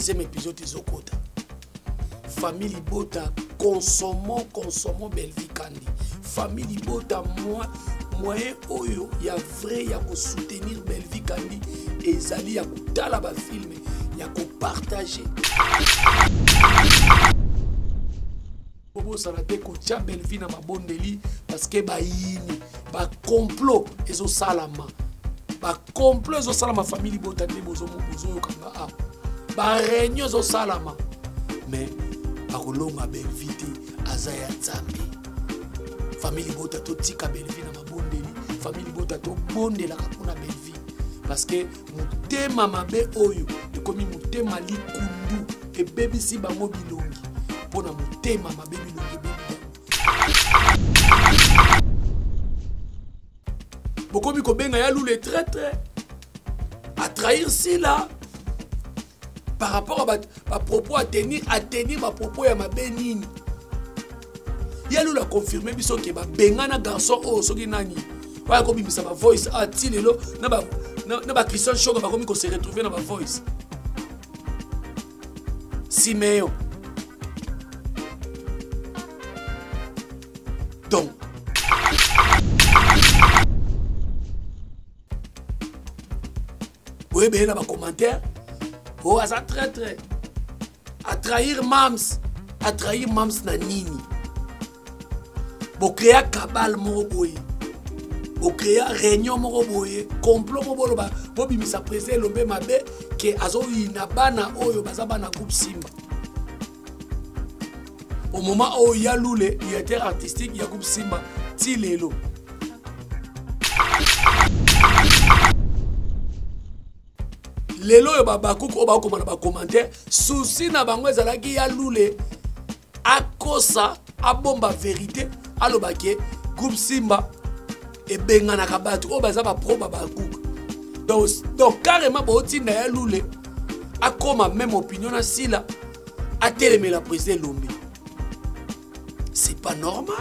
Deuxième épisode ezokota. Famille Libota, consommons, consommons Bellevue Kandi. Famille Libota, moi, moyen oyo ya vrai ya ko soutenir Bellevue Kandi ezali ya kotala ba film, ya ko partager. Bobosana te kotia Bellevue na mabondeli parce que bayini ba complot ezosalama, ba complot ezosalama. Famille Libota nde bozoyoka nga a ba réunion ezosalama, mais bakolonga Bellevue te, aza ya Nzambe. Famille Libota, totika Bellevue na mabondeli. Famille Libota, tobondelaka mpona Bellevue parce que motema mabe oyo ekomi motema likundu, ebebisi bango bilongi. Mpona motema mabe, bilongi ebebi bango. Bokomi kobenga ya Lule traître, à trahir Sila par rapport à ba propos à tenir, à tenir ba propos ya mabe nini. Ya Lule a confirmé biso ke babengana garçon oyo soki nani oyo akobimisa ba voice a ti lelo na ba Christian Shoga bakomi ko se retrouver na ba voice Simeon. Donc boyebele na bacommentaire oyo aza traître, a trahir mams, a trahir mams na nini? Bocréa cabale moko boye, bocréa réunion moko boye, complot moko boloba bobimisa président Elombe mabe ke azoyina bana oyo baza bana groupe Simba. Au moment oyo ya Lule, directeur artistique ya groupe Simba, ti lelo lelo oyo babakuku oyo bakokoma na bacommentaire, susi na bango ezalaki ya Lule akosa, abomba vérité, aloba ke groupe Simba ebenganaka bato oyo baza bapro babakuku. Donc carrément bootinda ya Lule akoma même opinion na Sila, atelemela président Elombe. C'est pas normal.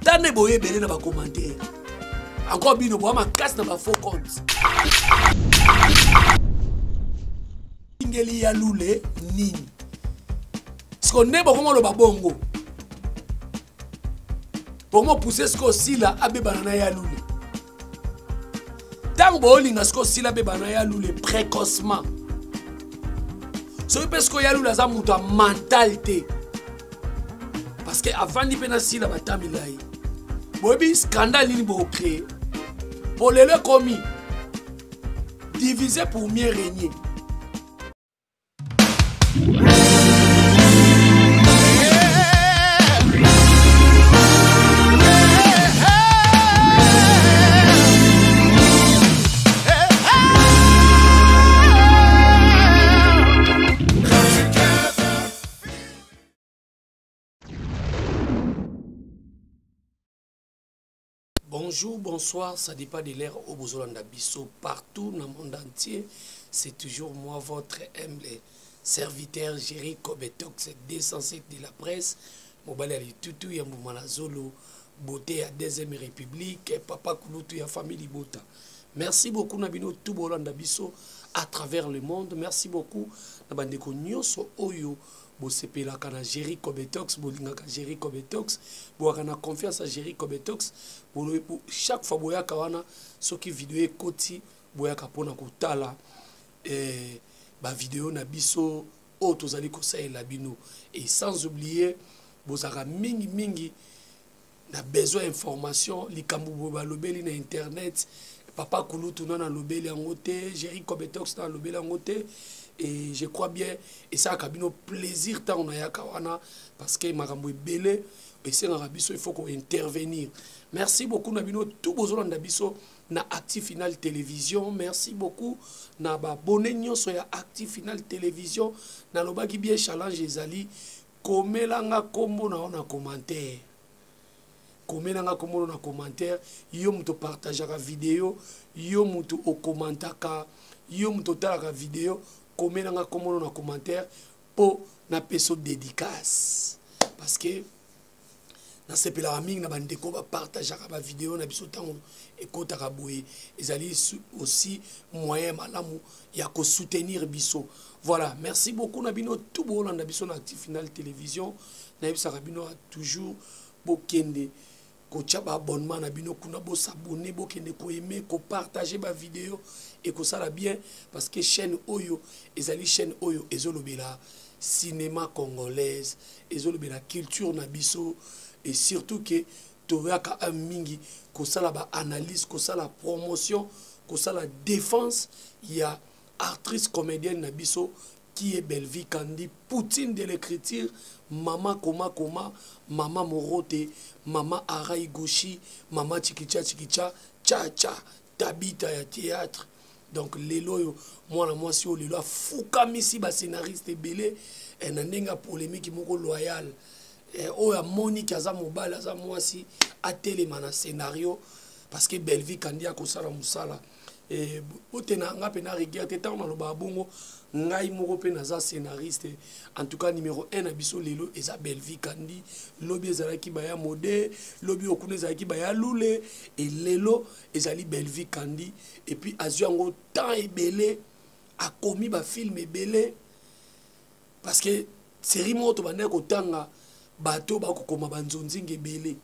Tande boye ebele na bacommentaire encore, bino boya makasi na bafaux compte. Ingeli ya Lule nini? Siko nde bokoma oloba bongo, bokoma pousse siko Sila abebana na ya Lule. Ntango boolinga siko Sila abebana na ya Lule précocement, soki mpe siko ya Lule aza moto ya mental te, parce que avandi mpe na Sila bata milai, boyebi scandale nini bocrée po lelo ekomi diviser pour mieux régner. Bonjour, bonsoir, ça dépend de l'heure oyo bozolanda biso partout dans le monde entier. C'est toujours moi, votre humble serviteur Jerry Kobetox 207 de la presse. Mobali ya litutu ya mbuma na zolo, beauté ya deuxième république, papa kulutu ya famille Libota. Merci beaucoup na bino tout bolanda biso à travers le monde. Merci beaucoup na bandeko nyonso oyo bosepelaka na Jerry Kobetox, bolingaka Jerry Kobetox, boyaka na confiance ya Jerry Kobetox. Chaque fois boyaka wana soki video ekoti, boyaka mpona kotala bavideo na biso oyo tozali kosalela bino. Et sans oublier, bozalaka mingi mingi na besoin information, likambo boye balobeli na internet, papa kulutu na nalobeli yango te, Jerry Kobetox na alobeli yango te. Et je crois bien esalaka bino plaisir ntango nayaka wana, parce que makambo ebele esengaka biso, il faut kointervenir. Merci beaucoup na bino tout bozolanda biso na Active Final Télévision. Merci beaucoup na babone nyonso ya Active Final Télévision. Nalobaki bien, challenge ezali komelanga kombo na yo na commentaire, komelanga kombo na commentaire. Yo moto partageaka video, yo moto okomantaka, yo moto otalaka video, komelanga kombo na commentaire mpo napesa dédicace, parce que Nasepelaka mingi na bandeko bapartageaka bavideo na biso ntango ekotaka boye. Ezali aussi moyen malamu ya kosoutenir biso. Voilà, merci beaucoup na bino tout boolanda biso na Active Final Télévision. Nayebisaka bino toujours bokende kotia baabonnement na bino kuna, bosabone, bokende koaime, kopartage bavideo, ekosala bien, parce que chaîne oyo ezali chaîne oyo ezolobela cinéma congolaise, ezolobela culture na biso, et surtout que toyaka un mingi kosala baanalyse, kosala promotion, kosala défense ya actrice comédienne na biso qui est Bellevue Kandi, Poutine de l'écriture, Mama Koma Koma, Mama Morote, Mama Arai Goshi, Mama Chikicha Chikicha, Cha Cha, Tabita ya théâtre. Donc lelo oyo mwana mwasi oyo lelo afukamisi bascénariste ebele na ndenge ya polémique moko loyale, oyo amoniki aza mobali, aza mwasi, atelema na scénario, parce que Bellevue Kandi akosala mosala. Ote na nga mpe na rigueur te ntango nalobaka bongo, ngai moko mpe naza scénariste. En tout cas, numéro 1 na biso lelo eza Bellevue Kandi. Lobi ezalaki baya mode, lobi okuna ezalaki baya lule, e lelo ezali Bellevue Kandi. Et puis azwi yango temps ebele, akomi bafilme ebele, parce que série moko tobandaki kotanga bato bakokoma banzonzinga ebele,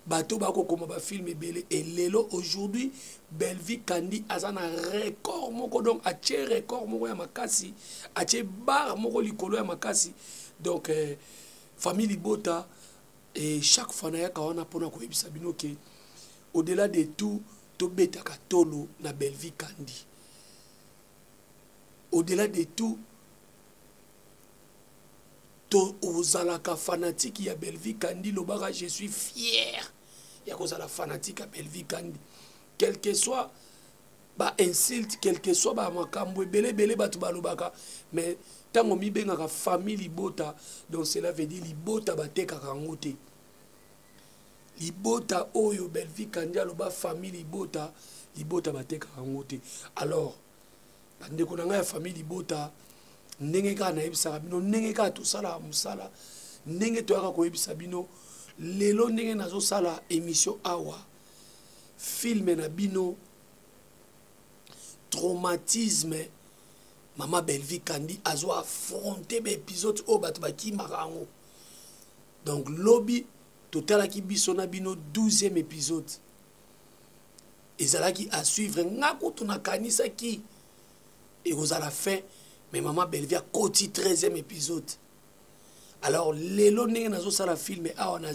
bato bakokoma bafilme ebele. E lelo aujourd'hui Bellevue Kandi aza na record moko, donc atie record moko ya makasi, atie barre moko likolo ya makasi. Donc famille libota, et chaque fois nayaka wana mpona koyebisa bino ke au-delà de tout, tobetaka tolo na Bellevue Kandi. Au-delà de tout, to ozalaka fanatique ya Bellevue Kandi, lobaka: "Je suis fier ya kozala fanatique ya Bellevue Kandi." Quel que soit bainsulte, quel que soit bamakambo ebele ebele bato balobaka, mais ntango mibengaka famille libota, donc cela veut dire libota batekaka yango te. Libota oyo Bellevue Kandi aloba famille libota, libota batekaka yango te. Alors bandeko na ngai ya famille libota, ndenge kaka nayebisaka bino, ndenge kaka tosalaka mosala, ndenge toyaka koyebisa bino lelo, ndenge nazosala émission awa, filme na bino Traumatisme, mama Bellevue Kandi azwa affronte baépisode oyo bato bakimaka yango. Donc lobi totalaki biso na bino 12e épisode, ezalaki à suivre. Nga kutu nakanisaki ekozala fin, mais mama Bellevue akoti 13e épisode. Alors lelo ndenge nazosala filme awa na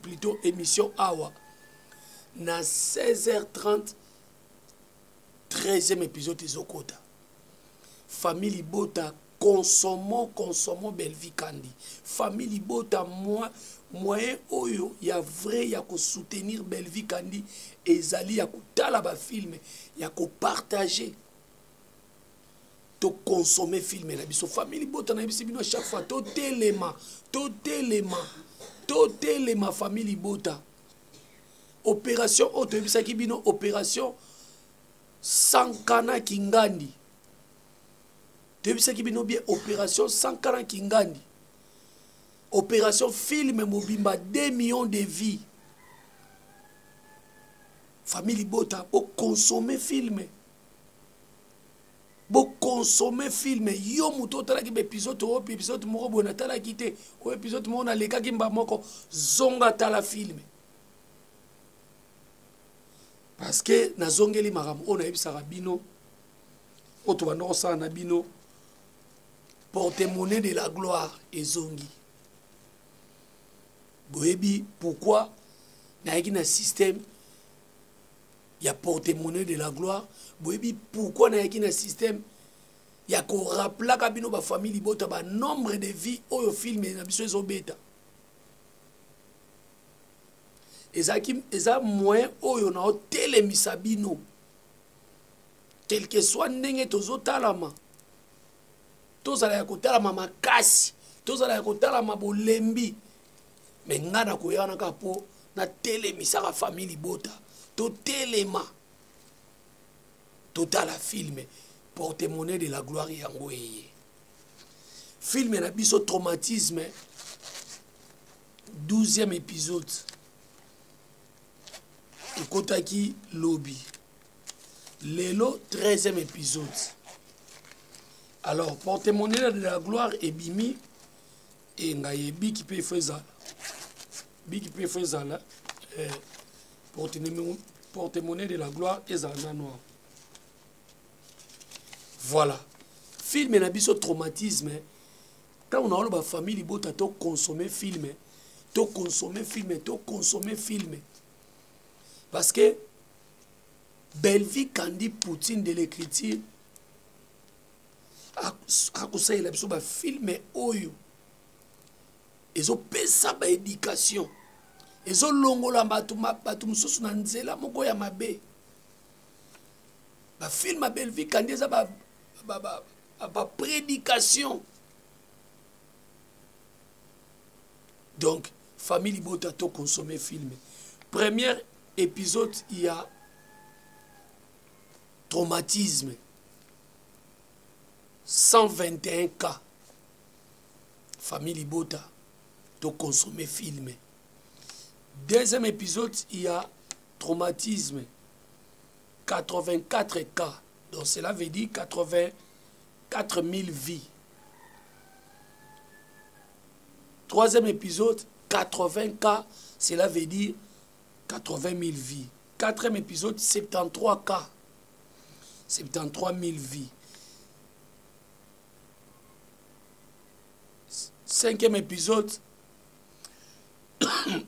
plutôt émission awa, na 16h30 13e épisode ezokota. Famille libota, consommons, consommons Bellevue Kandi. Famille libota, moi moyen oyo ya vrai ya kosoutenir Bellevue Kandi ezali ya kotala bafilme, ya kopartage, tokonsome filme na biso. Famille libota, nayebisi bino chaque fois, totelema, totelema, totelema. Famille libota, opération oyo toyebisaki bino, opération Sankana Kingandi, toyebisaki bino bien, opération Sankana Kingandi, opération filme mobimba 2 millions de vues. Famille libota, bokonsome filme, bokonsome filme. Yo moto otalaki baépisode oyo, épisode moko boye natalaki te, oyo épisode moko nalekaki mba moko, zonga tala filme, parce que nazongeli makambo oyo nayebisaka bino, oyo tobanda kosala na bino. Porte-monnaie de la gloire ezongi. Boyebi pourquoi nayaki na système ya porte-monnaie de la gloire? Boyebi pourquoi nayaki na système ya korappelaka bino, bafamille libota, banombre de vues oyo filme na biso ezobeta? Ezalaki, eza moyen oyo na otelemisa bino, quelque soit ndenge tozotalama, tozala ya kotalama makasi, tozala ya kotalama bolembi, me ngai nakoya wana kaka mpo natelemisaka famille libota, totelema, totala filme. Porte-monnaie de la gloire yango eye, filme na biso Traumatisme. 12e épisode ekotaki lobi, lelo 13e épisode. Alors Porte-monnaie de la gloire ebimi e ngai ebiki mpe ifo ezala biki mpe ifo ezala eh, Porte-monnaie de la gloire ezala nano awa. Voilà, film na biso Traumatisme. Ntango naoloba famille libota, toconsommer film, toconsommer film, toconsommer film, parce que Bellevie Kandi, Poutine de l'écriture, akosalela biso bafilms oyo ezopesa baéducation, ezolongola bato mosusu na nzela moko ya mabe. Bafilms ya Bellevie Kandi eza baprédication. Donc famille libota, toconsommer film. Premier épisode ya Traumatisme, 121 cas. Famille libota, toconsommer film. Deuxième épisode ya Traumatisme, 84 cas, donc cela veut dire 84 000 vies. Troisième épisode, 80 cas, cela veut dire 80 000 vies. Quatrième épisode, 73 cas, 73 000 vies. Cinquième épisode,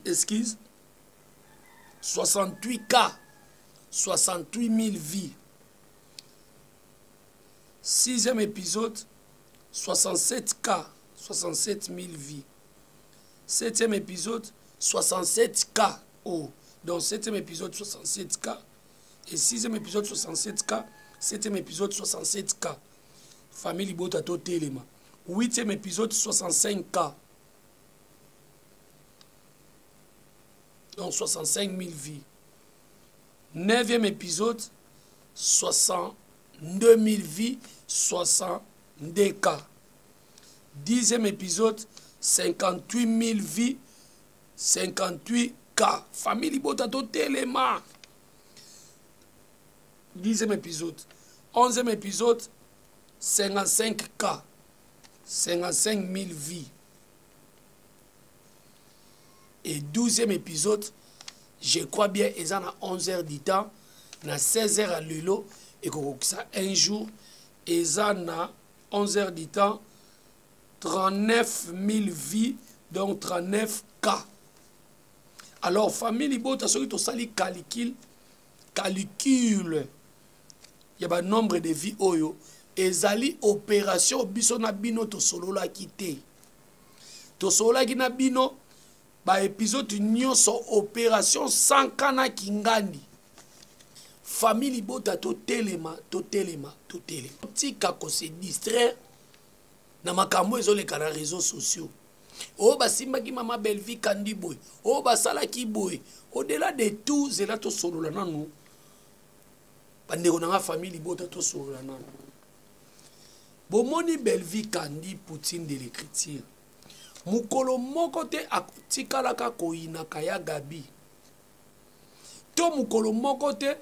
excuse, 68 cas, 68 000 vies. Sixième épisode, 67 cas, 67 000 vies. Septième épisode, 67 cas. Oh, donc septième épisode, 67 cas. Et sixième épisode, 67 cas. Septième épisode, 67 cas. Famille libota, totelema. Huitième épisode, 65 cas. Donc 65 000 vies. Neuvième épisode, 62 000 vies, 62 cas. 10e épisode, 58 000 vies, 58 cas. Famille libota, totelema. 10e épisode. 11e épisode, 55 cas, 55 000 vies. Et 12e épisode, je crois bien, eza na 11 heures du temps, na 16 heures ya lelo ekokokisa un jour, eza na 11 heures du temps, 39 000 vies, donc 39 cas. Alors famille libota, soki tosali calcul ya banombre de vie oyo ezali opération biso na bino tosololaki te, tosololaki na bino baépisode nyonso, opération sankana kingandi. Famille libota, totelema, totelema, totelema. Tika kose distraire na makambo ezoleka na réseaux sociaux oyo basimbaki mama Bellevie Kandi boye, oyo basalaki boye. Au-delà de tout, zela tosolola nanu, bandeko na nga famille libota, tosolola nanu. Bomoni Bellevie Kandi, Poutine de l'écriture, mokolo moko te atikalaka koyinaka ya Gabi, to mokolo moko te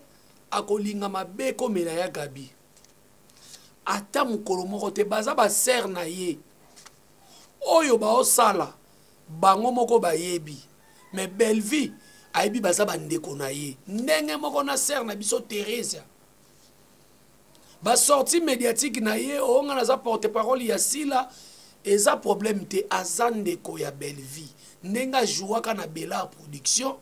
akolinga mabe ekomela ya Gabi, ata mokolo moko te. Baza basœurs na ye oyo baosala bango moko bayebi, mais Bellevie ayebi baza bandeko na ye ndenge moko na sœur na biso Theresia. Basortie médiatique na ye oyo nga naza porte parole ya Sila, eza problème te. Aza ndeko ya Bellevie ndenge ajouaka na Belar Production.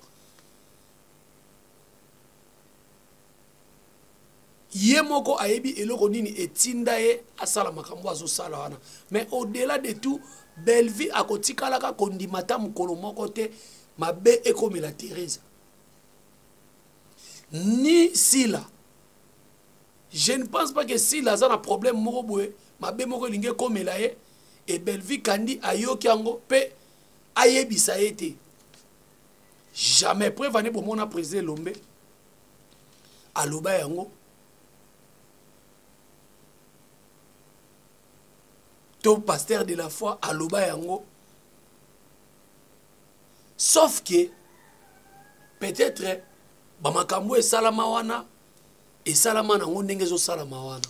Ye moko ayebi eloko nini etinda ye asala makambo azosala wana. Mais au-delà de tout, Bellevie akotikalaka kondima ta mokolo moko te mabe ekomela Therese ni Sila. Je ne pense pas que Sila aza na problème moko boye, mabe moko elingi ekomela ye e Bellevie Kandi ayoki yango mpe ayebisa ye te. Jamais. Preuve ane, bomona président Elombe aloba yango to pasteur de la foi aloba yango. Sauf que peut-être bamakambo esalama wana esalama nango ndenge ezosalama wana.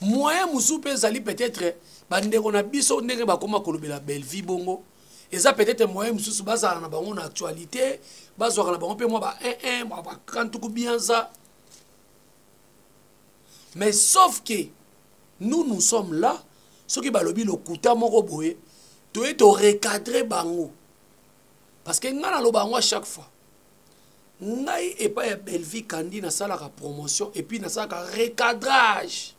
Moyen mosusu mpe ezali peut-être bandeko na biso ndenge bakoma kolobela Bellevue bongo, eza peut-être moyen mosusu bazala na bango na actualité, bazwaka na bango mpe mwa ba 1 1, mwa ba kantuku bianza. Mais sauf que nous, nous sommes là, soki balobi lokuta moko boye, toye to recadrer bango. Parce que nga naloba yango à chaque fois. Ngai epai ya Bellevue Kandi nasalaka promotion et puis nasalaka recadrage.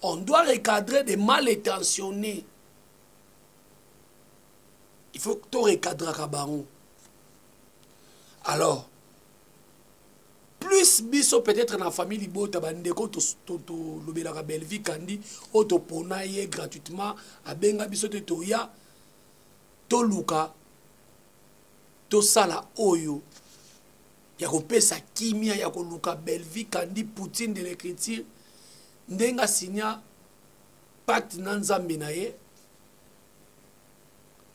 On doit recadrer des mal intentionnés. Il faut que to recadraka bango. Alors, plus biso peut-être na famille libota bandeko tolobelaka Bellevue Kandi oyo topona ye gratuitement, abenga biso te toya toluka tosala oyo ya kopesa kimia ya koluka Bellevue Kandi Poutine de l'écriture ndenge asinya pacte na Nzambe na ye,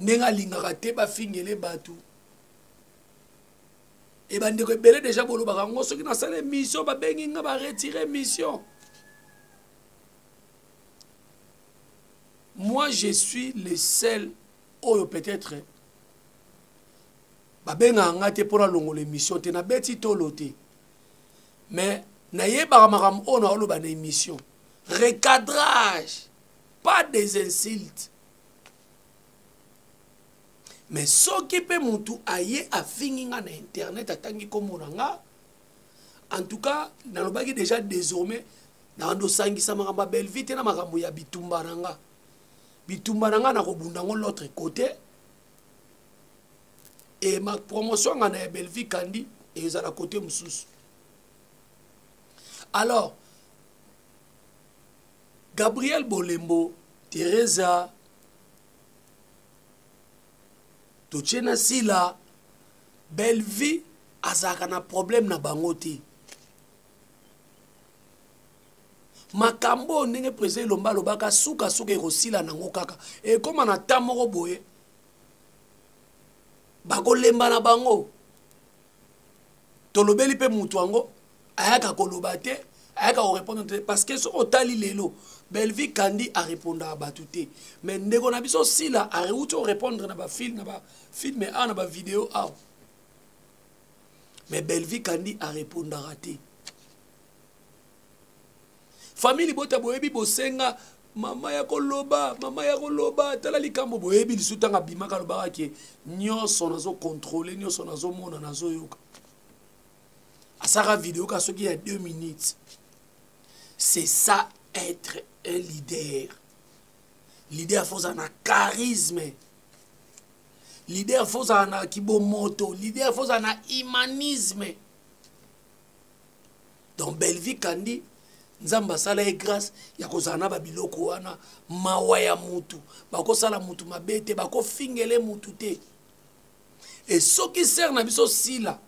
ndenge alingaka te bafingele bato. E bandeko ebele deja bolobaka yango, soki nasala émission babengi nga ba retirer émission. Moi je suis le seul oyo peut-être babengaka nga te mpona longola émission te, nabeti tolo te, mais nayebaka makambo oyo naoloba na émission. Recadrage, pas des insultes. Mais soki mpe mutu aye afingi nga na internet, atangi kombo na nga, en tout cas nalobaki déjà désormais nandosangisa makambo ya Bellevue te na makambo ya bitumba na nga. Bitumba na nga nakobunda yango l'autre côté, et ma promotion nga na ya Bellevue Kandi ezala côté mosusu. Alors Gabriel Bolembo, Teresa totie na Sila, Bellevue azalaka na problème na bango te. Makambo oyo ndenge président Elomba alobaka, sukasuka ekosila nango kaka, ekóma na temps moko boye bakolemba na bango. Tolobeli mpe mutu yango ayaka koloba te, ayaka korépondre te, parce que soki otali lelo Bellevue Kandi arépondaka bato te, mais ndeko na biso Sila areuti korépondre na bafilm, na bafilm awa, na bavideo awa, mais Bellevue Kandi arépondaka te. Famille libota boyebi bosenga mama ya koloba, mama ya koloba, tala likambo boyebi lisu ntango abimaka alobaka ke nyonso nazocontrôle, nyonso nazomona, nazoyoka. Asaka video ka soki ya 2 minutes. C'est ça être un leader. Leader faut ozala na charisme, leader faut ozala na kibomoto, leader faut ozala na humanisme. Donc Bellevue Kandi, Nzambe asala ye grâce ya kozala na babiloko wana. Mawa ya mutu, bakosala mutu mabe te, bakofingele mutu te. E soki sœur na biso Sila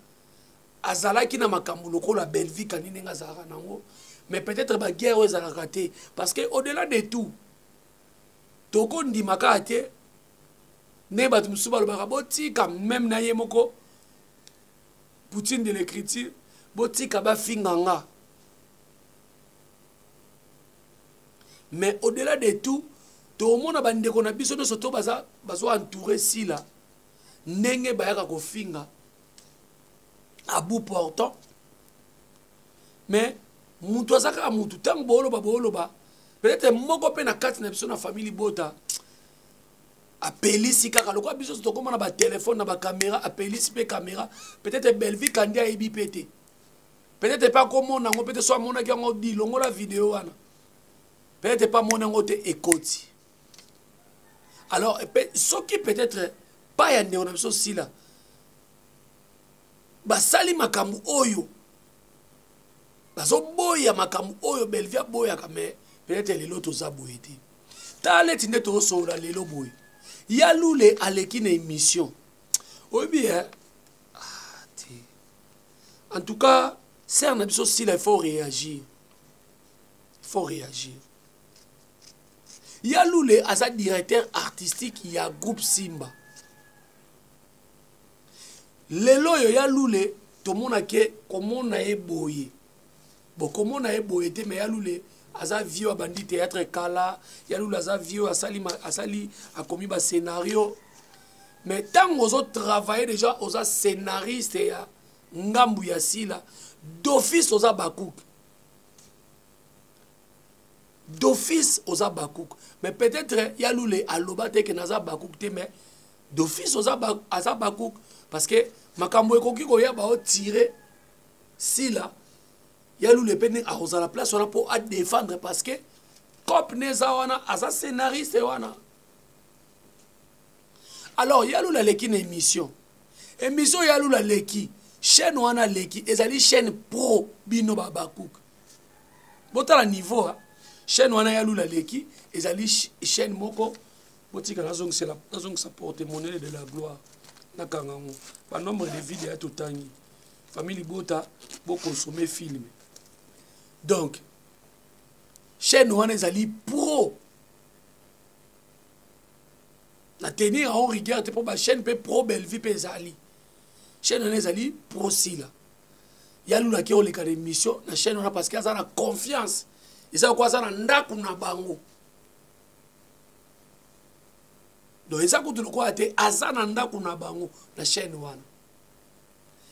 azalaki na makambo lokola Bellevue Kandi ndenge azalaka nango, mais peut-être baguerre oyo ezalaka te, parce que au-delà de tout tokondima kaka te ndenge bato mosusu balobaka botika même na ye moko Poutine de l'écriture, botika bafinga nga. Mais au-delà de tout tokomona bandeko na biso nyonso to baza bazo entouré Sila ndenge bayaka kofinga à bout portant. Mais mutu aza kaka mutu, ntango booloba booloba peut-être moko mpe na kati na biso na famille libota apelisi kaka lokola biso tokóma na batelefone na bacaméra, apelisi mpe caméra. Peut-être Bellevue Kandi ayebi mpe te, peut-être mpe akomona yango, peut-être so amonaki yango di longola video wana, peut-être mpe amoni yango te ekoti. Alors soki peut-être pa ya ndeko na biso Sila basali makambo oyo bazoboya, makambo oyo Bellevue aboyaka, mais peut-être lelo toza boye te. Tala neti nde tozosolola lelo boye, ya Lule aleki na émission oyebi eh? Ah, te, en tout cas sœur na biso Sila, il faut réagir, il faut réagir. Ya Lule aza directeur artistique ya groupe Simba. Lelo oyo ya Lule tomonake komona ye boye. Bokomona ye boye te, mais ya Lule aza vieux, abandi théâtre kala. Ya Lule aza vieux, asali, asali akomi ba scénario. Mais ntango ozo travailler déjà, oza scénariste ya ngambu ya Sila, d'office oza Bakuk. D'office oza Bakuk. Mais peut-être ya Lule aloba te ke naza Bakuk te, mais d'office oza aza Bakuk, parce que makambo ekoki koya baotire Sila, ya Lule mpe ndenge akozala place wana mpo adéfendre, parce que cop ne eza wana, aza scénariste wana. Alors ya Lule aleki na émission ya Lule, aleki chaîne wana, aleki ezali chaîne pro. Bino babakuk, botala niveau chaîne wana ya Lule aleki, ezali chaîne moko. Botika nazongisa porte-monnaie de la gloire, nakanga yango. Banombre de vide ya totangi, famille libota, bokonsome film. Donc chaîne wana ezali pro na tenir en rigueur te, mpo bachaîne mpe pro Bellevie mpe ezali. Chaîne wana ezali pro Sila. Ya Lulaki oleka na émission na chaîne wana parce que aza na confiance, eza ko aza na ndako na bango. Donc eza kutu lokola te, aza na ndako na bango na chaîne wana.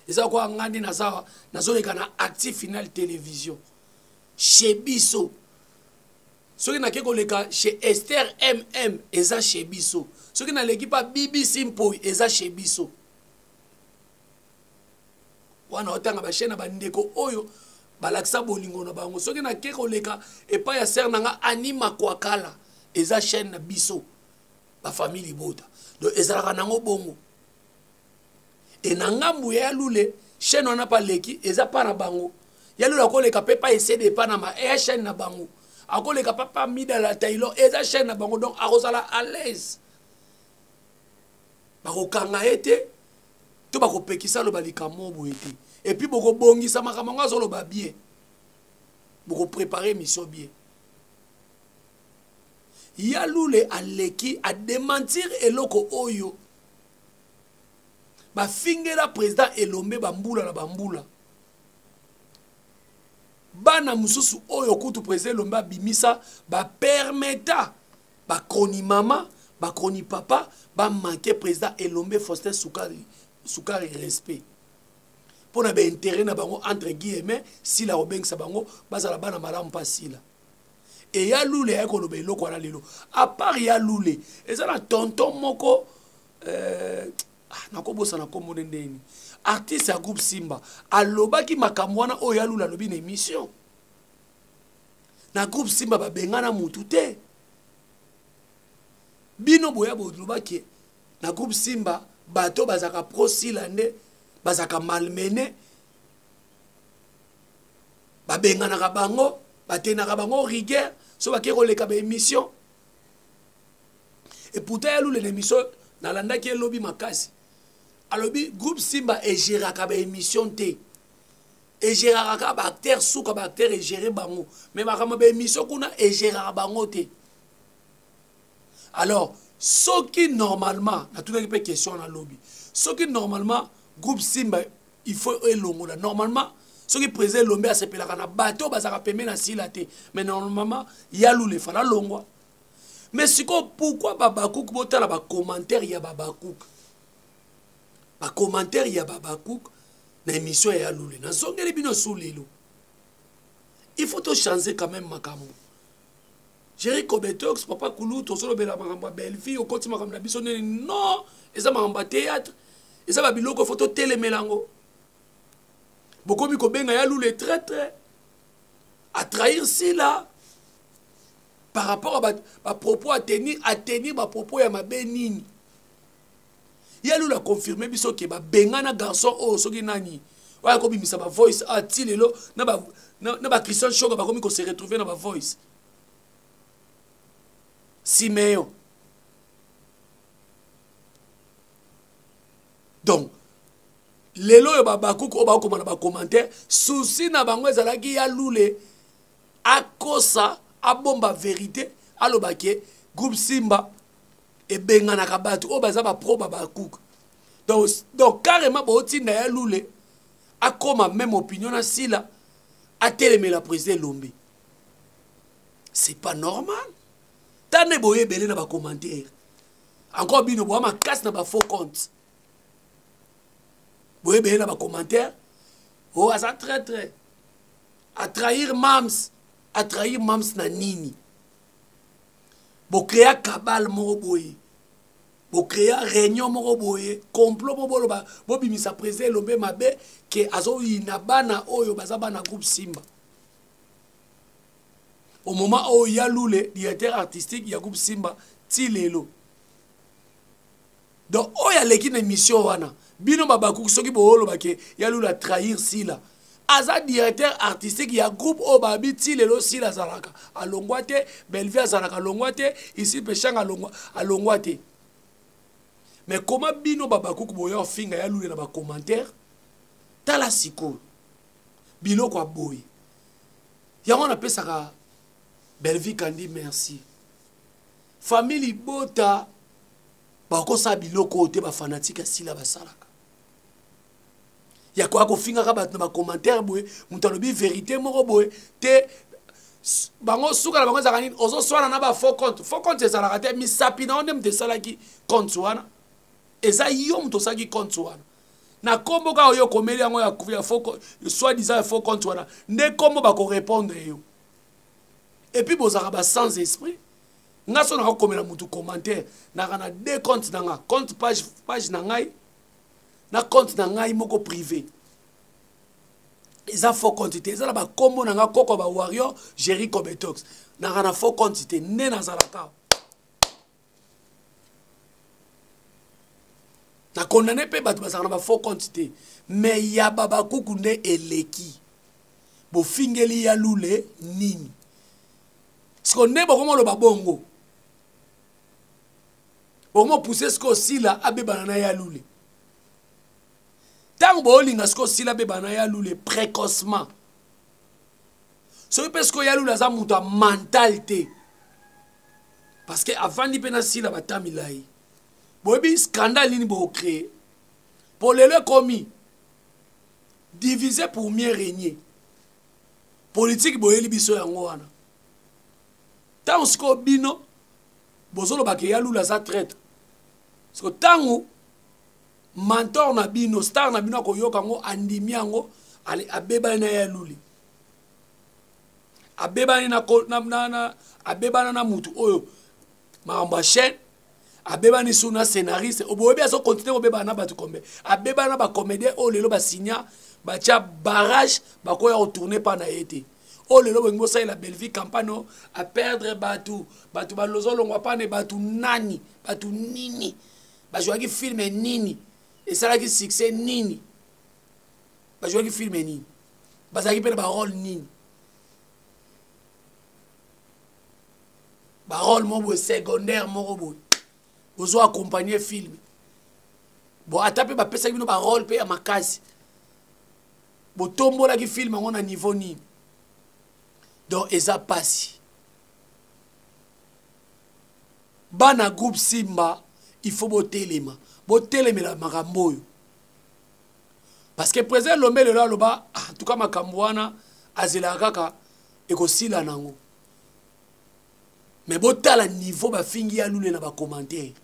Eza koya nga nde naza nazoleka na Active Final Télévision chez biso. Soki nake koleka chez Esther Mm, eza chez biso. Soki naleki mpa BBC Mpoi, eza chez biso. Wana otanga bachaîne na bandeko oyo balakisa bolingo na bango. Soki nake koleka epai ya sere na nga Anima Kwakala, eza chaîne na biso, bafamille libota. Donc ezalaka nango bongo. E na ngambu ya Lule, chaîne wana mpa leki eza mpa na bango. Ya Lule akoleka mpe pa esede epa na ma eya chaîne na bango, akoleka pa pa Midala Taylor, eza chaîne na bango. Donc akozala à l'aise, bakokanga ye te to bakopekisa aloba likambo boye te. Et puis bokobongisa makambo yango, azoloba bien, bokoprépare émission bien. Ya Lule aleki adémentir eloko oyo bafingela président Elombe bambula na bambula. Bana mosusu oyo kutu président Elombe abimisa, bapermeta bakroni mama, bakroni papa, bamanke président Elombe Faustin Sukari, Sukari respect mpo na baintérêt na bango, entre guillemets. Sila kobengisa bango bazala bana malamu mpa Sila. E ya Lule aye koloba eloko wana lelo. À part ya Lule, eza na tonton moko, ah, nakobosana nkombo nde ndeni, artiste ya groupe Simba, alobaki makambo wana oyo ya Lule alobi na émission. Na groupe Simba babengana mutu te. Bino boya bolobaki na groupe Simba bato bazalaka pro Sila nde bazalaka malmené, babenganaka bango, batenaka bango rigueur so bakei koleka baémission. Et pourtant ya Lule na émission nalandaki, elobi makasi, alobi groupe Simba egéraka baémission te, egéraka kaka baacteur. Suka baacteur egéré bango, mais makambo baémission kuna egéraka bango te. Alors soki normalement, natunaki mpe question, nalobi soki normalement groupe Simba il faut elongola, normalement soki président Elombe asepelaka na bato bazalaka pembe na Sila te, mais normalement ya Lule efala longwa. Mais sikoyo pourquoi babakuku? Botala bacommentaire ya babakuku, bacommentaire ya babakuku na émission ya Lule. Nazongeli bino su lelo, il faut tochanger quand même makambo. Jerry Cobetox, papa Kulu, tozolobela makambo ya Bellevie, okoti makambo na biso nini? Non, eza makambo ya théâtre, eza babiloko faut totelemela yango. Bokomi kobenga ya Lule traître, atrahir Sila par rapport à bapropos atenir, bapropos ya mabe nini. Ya Lule aconfirme biso ke babengana garçon oyo soki nani oyo akobimisa bavoice ati lelo na bachristian Shoka, bakomi kose retrouver na bavoice Simeon. Donc lelo oyo babakuku oyo bakokoma na bacommentaire, souci na bango ezalaki ya Lule akosa, abomba vérité, aloba ke Groupe Simba ebenganaka bato oyo baza bapro babakuka. Donc carrément botinda ya Lule akoma même opinion na Sila atelemela président Elombe. C'est pas normal. Tande boye ebele na bacommentaire. Encore bino boa makasi na ba faux compte. Boye ebele na bacommentaire. Oh aza traître. A trahir mams, a trahir mams na nini? Bocréa cabale moko boye. Bocréa réunion moko boye, complot moko boloba, bobimisa président Elombe mabe ke azoyina bana oyo baza bana groupe Simba. Au moment oyo ya Lule, directeur artistique ya groupe Simba, ti lelo. Donc oyo aleki na émission wana, bino babakuki soki booloba ke ya Lule a trahir Sila. Aza directeur artistique ya groupe oyo babi ti lelo Sila azalaka alongwa te, Bellevue azalaka alongwa te, ici Peshanga alongwa, alongwa te. Mais comment bino babakuku boya ofinga ya Lule na ba commentaire? Tala sikoyo biloko ya boye. Yango napesaka Bellevue Kandi merci. Famille libota bakosala biloko oyo te ba fanatique ya Sila basalaka. Ya koya kofingaka bato na ba commentaire boye, moto alobi vérité moko boye te, bango suka na bango ezalaka nini? Ozoswana na ba faux compte. Faux compte ezalaka te, misapi na yo nde moto esalaki compte wana. Eza yo moto osalaki compte wana. Na kombo kaka oyo okomeli yango ya faux compte, soi-disant ya faux compte wana, nde kombo bako répondre yo. Et puis bozalaka ba sans esprit. Nga so nakokomela mutu commentaire, naka na deux comptes na nga, compte page na ngai na compte na ngai moko privé. Eza faux compte te, eza na ba kombo na nga koko ba warrior Jerry Kobetox. Naka na faux compte te, nde nazalaka. Na condamné pe bato bazalaka na ba faux compte te, mais ya ba bakuku nde eleki. Bofingeli ya Lule nini? Siko nde bokoma loba bongo. Bokoma pousser siko Sila abebana na ya Lule. Tango bolinga siko Sila abebana na ya Lule précocement. Soki pe siko ya Lule aza moto ya mental te. Parce que avandi pe na Sila batamilai. Boyebi scandale nini bo créer. Po lelo ekomi diviser pour mieux régner. Politique boyeli biso yango wana. Tango siko bino bozoloba ke ya Lula aza traître. Siko tango mentor na bino, star na bino akoyoka yango, andimi yango, ale abebani na ya Lule. Abebani na ko, na, na, na, abebana na mutu oyo makambo ya chaîne, abebani su na scénariste, oboyebi azo continuer kobebana na bato combien? Abebana na ba comédien oyo lelo ba signa, batia barrage, bakoya ko tourner pa na ye te. Oyo lelo bolingi bosalela Bellevue campagne oyo, a perdre bato, bato balozolongwa pa ne bato nani, bato nini, bajouaki film nini, esalaki succès nini, bajouaki film nini, bazalaki mpe na ba rôle nini, ba rôle moko boye secondaire moko boye, bozo accompagner film. Bon, ata mpe bapesaki bino ba rôle mpe ya makasi, botombolaki film yango na niveau nini? Donc eza pasi. Bana groupe Simba, il faut botelema, botelemela makambo oyo. Parce que président Lombe lelo aloba, en tout cas makambo wana azelaka kaka ekosila nango. Mais botala niveau bafingi ya Lule na ba commentaire.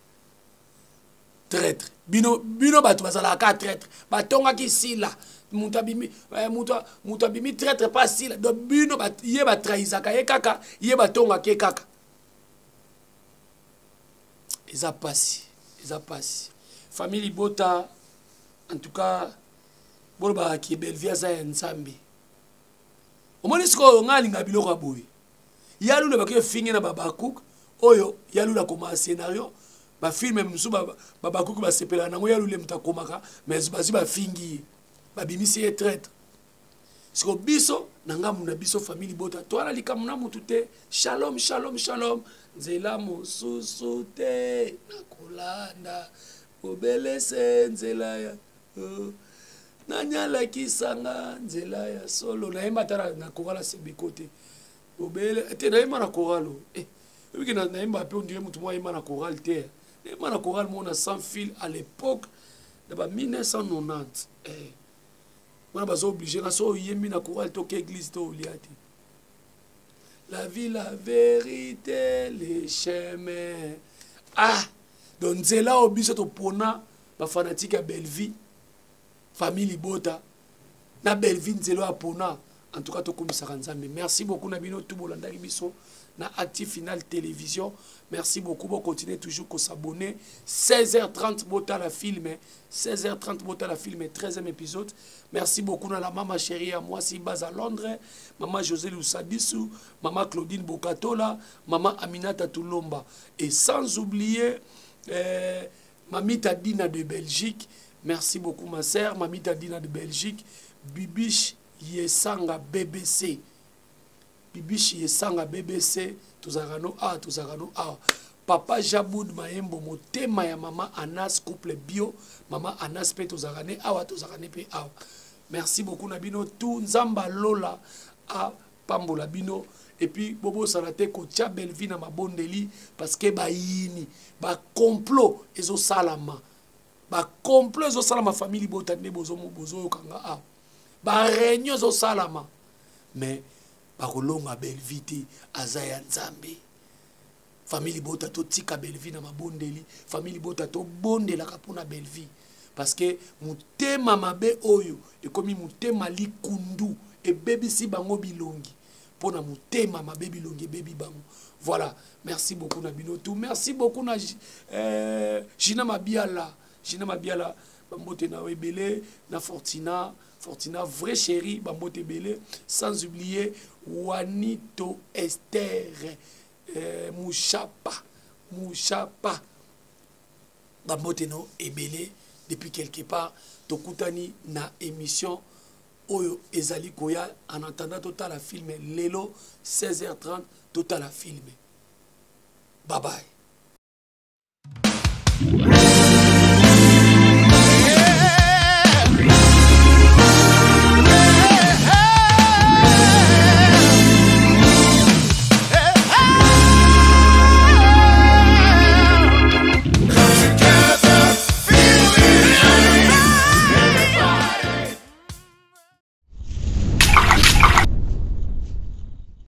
Traître. Bino, bino bato bazalaka kaka traître. Batongaki Sila. Moto abimi, eh, moto, moto abimi traître pas Sila. Donc bino ba, ye ba trahisaka ye kaka, ye batongaki ye kaka. Eza pasi, eza pasi. Famille Libota, en tout cas, bolobaka ki Bellevue aza ya Nzambe. Omoni sikoyo nga alinga biloko ya boye. Ya Lule bakoki efinge na babakuk oyo ya Lule akoma scénario, ba film mosusu babakuk basepelaka nango, ya Lule moto akomaka, mais bazwi bafingi ye, babimisi ye traître. Siko biso na ngambo na biso famille Libota toala likambo na mutu te. Shalom, shalom, shalom. Nzela mosusu te nakolanda, bobelese nzela ya, oh. Nani alakisanga nzela ya solo? Nayemba ata na chorale ya Sebeko te. Bobele te nayemba na chorale oyo. Oyebi ke nayemba mpe ondire motu moko ayemba na chorale te. Nayemba na chorale moko na sans fil à l'époque na ba 1990. Eh. Wana baza oblige nga so oyembi na chorale toke église to olia te. La vie, la vérité, le chemin. Ah! Donc nzela oyo biso topona ba fanatique ya Bellevue, famille libota na Bellevue nzela oyo apona. En tout cas tokumisaka Nzambe. Merci beaucoup na bino tout bolandaki biso na Active Final Télévision. Merci beaucoup. Bon, continuez toujours ko s'abonner. 16h30 botala film. 16h30 botala film 13e épisode. Merci beaucoup na la maman chérie à moi si base à Londres, maman José Lusadisu, maman Claudine Bokatola, maman Aminata Toulomba et sans oublier euh, Mamita Dina de Belgique. Merci beaucoup ma sœur, Mamita Dina de Belgique, Bibiche Yesanga BBC. Bibiche Yesanga BBC, tozalaka no awa, tozalaka no awa. Papa Jaboud Mayembo motema ya mama Anas couple bio, mama Anas pe tozalaka ne awa, tozalaka ne pe awa. Merci beaucoup na bino tout Nzamba Lola a pambola bino et puis bobosana te kotia Bellevue na mabondeli parce que bayini ba complot ezosalama ba complot ezosalama famille libota nde bozoyoka nga awa ba réunion ezosalama mais bakolonga Bellevue te aza ya Nzambe. Famille libota totika Bellevue na mabondeli, famille libota tobondelaka mpona Bellevue parce que motema mabe oyo ekomi motema likundu ebebisi bango bilongi mpona motema mabe bilongi ebebi bango. Voilà, merci beaucoup na bino tout. Merci beaucoup na euh, Gina Mabiala, Gina Mabiala bambote na ebele na Fortina, Fortina vrai chéri bambote ebele, sans oublier Juanito Esther euh, Mushapa, Mushapa bambote no ebele depuis quelque part. Tokutani na émission oyo ezali koya. En attendant totala film lelo 16h30, totala film. Bye bye.